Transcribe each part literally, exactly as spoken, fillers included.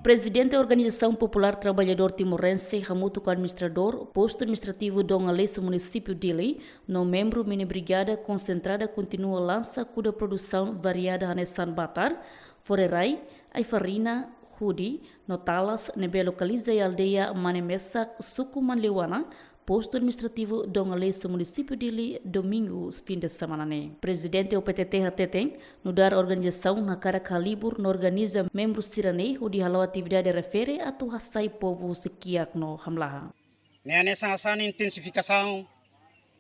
Prezidente Organizasaun Populár Traballadór Timorense hamutuk ho administradór Postu Administrativu Dom Aleixo, Munisípiu Dili, no membru mini brigada konsentrada kontinua lansa kuda produsaun variada hanesan batar, fore-rai, ai-farina, hudi, no talas ne'ebé lokaliza iha aldeia Mane Mesak, suku Manleuana, Postu Administrativu Dom Aleixo, Munisípiu Dili, Domingu fin de semana ne'e. Prezidente O P T T hateten, nu'udar organizasaun hakarak halibur no organiza membru sira-ne'e hodi hala'o atividade refere atu hasai povu husi kiak no hamlaha. Ne'e hanesan hasa'e intensifikasaun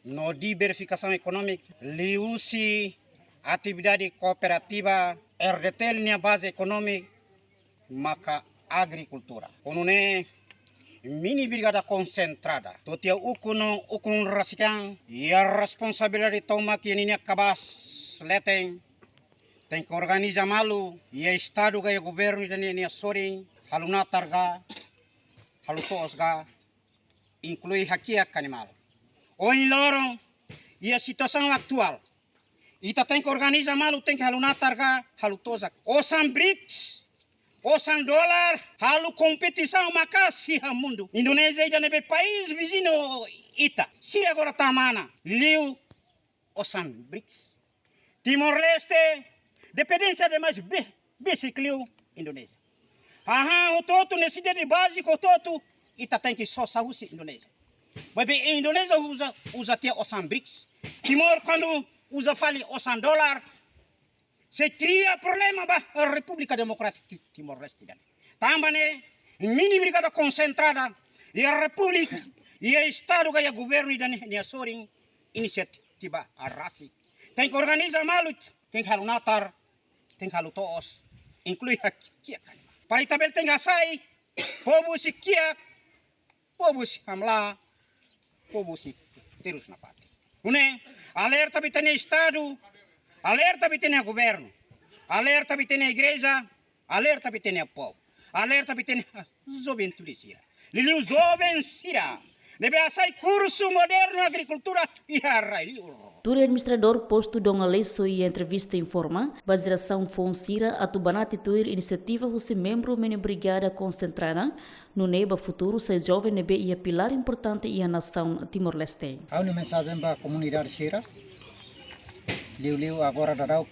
no diversifikasaun ekonómika, liuhusi atividade kooperativa, R D T L nia baze ekonómika maka agrikultura. Ho nune'e mini brigada konsentrada, to'o tiha ukun no ukun rasik an, iha responsabilidade tomak iha ninia kabaas leten, tenke organiza malu, iha Estadu ka iha governu ida-ne'e nia sorin, halo natar ka, halo to'os ka, inklui hakiak ka animál. Ohin loron, iha situasaun atuál, ita tenke organiza malu, tenke halo natar ka, halo to'os ka. Osan BRICS, osan dolar, halo kompetisaun maka'as iha mundu. Indonézia ida ne'ebé país viziñu ita, sira agora tama ona liu osan BRICS. Timor-Leste dependénsia demais be-, besik liu Indonézia. Hahán hotu-hotu, nesesidade báziku hotu-hotu, ita tenke sosa husi Indonézia. Maibé Indonézia uza, uza tiha osan BRICS. Timor kuandu uza fali osan dolar, sei kria problema ba Repúblika Demokrátika Ti-, Timor-Leste ida-ne'e. Tanba ne'e, mini brigada konsentrada, iha repúblika, iha Estadu ka iha governu ida-ne'e nia sorin, inisiativa rasik. Tenke organiza malu, tenke halo natar, tenke halo to'os, inklui hakiak ka animál. Para ita bele tenke hasai povu husi kiak, povu husi hamlaha, povu husi terus nafatin. Nune'e, alerta ba ita-nia Estadu, alerta ba ita-nia governu, alerta ba ita-nia igreja, alerta ba ita-nia povu, alerta ba ita-nia juventude sira. Liuliu joven sira ne'ebé hasai kursu modernu agrikultura iha rai-li'ur. Tuir administradór Postu Dom Aleixo iha entrevista informa, ba jerasaun foun sira atu banati tuir inisiativa husi membru mini brigada konsentrada, nune'e ba futuru sai joven ne'ebé iha pilár importante iha nasaun Timor-Leste. Ha'u-nia mensajen ba komunidade sira, liuliu agora daudaun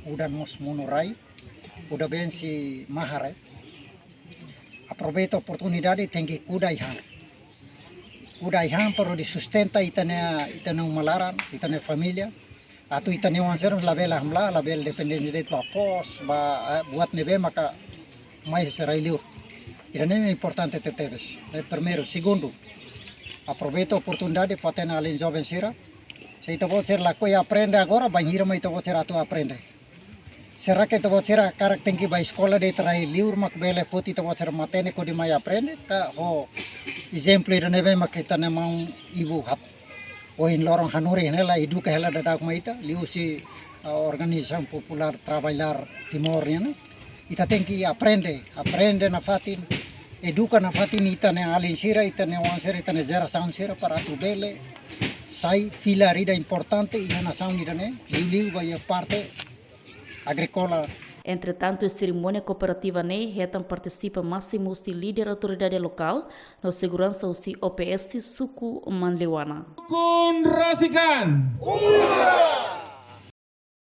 udan mós monu rai, udan bensi maha rai. Aproveita oportunidade, tenke kuda ai-han. Kuda ai-han para hodi sustenta ita-nia, ita-nia uma laran, ita-nia família. Atu ita-nia oan sira labele hamlaha, labele dependénsia de'it ba foos, ba, eh, buat ne'ebé maka mai husi rai-li'ur. Ida-ne'e importante tebetebes. Eh, primeiru, segundu, aproveita oportunidade, fó-hatene alin joven sira. Se ita-boot sira lakohi aprende agora, bainhira mai ita-boot sira atu aprende? Será que ita-boot sira hakarak tenke bá eskola de'it rai-li'ur mak bele foti ita-boot sira matenek hodi mai aprende? Ka ho ezemplu ida ne'ebé mak ita-nia maun ibu hat ohin loron hanorin hela, eduka hela daudauk mai ita, liuhusi, ah, Organizasaun Populár Traballadór Timor nian ne'e. Ita tenke aprende, aprende nafatin, eduka nafatin ita-nia alin sira, ita-nia oan sira, ita-nia jerasaun sira para atu bele sai fila ida importante iha nasaun ida-ne'e, liuliu ba iha parte agríkola. Entretantu, iha serimónia kooperativa ne'e hetan partisipa másimu husi líder autoridade lokál no seguransa husi O P S suku Manleuana. Ukun rasik an.